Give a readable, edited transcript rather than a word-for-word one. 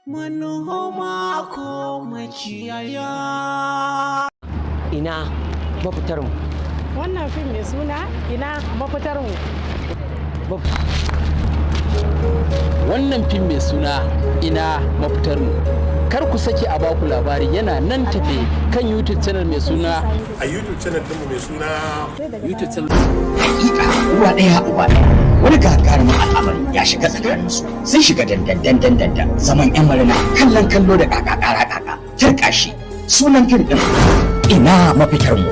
Manoma ko makiyaya. Ina mafitar mu? Wannan fim mai suna Ina Mafitar Mu. Wannan fim mai suna Ina Mafitar Mu, kar ku sake a baku labari. Yana nan tafe kan YouTube channel mai suna A YouTube channel ɗinmu mai suna YouTube channel. Hakika uwa ɗaya uba ɗaya, wani gagarumin al'amari ya shiga tsakaninsu. Sun shiga dandan dandan dandan, zaman yan marina, kallon kallo da kaka kara kaka turka shi. Sunan fim ɗin Ina Mafitar Mu.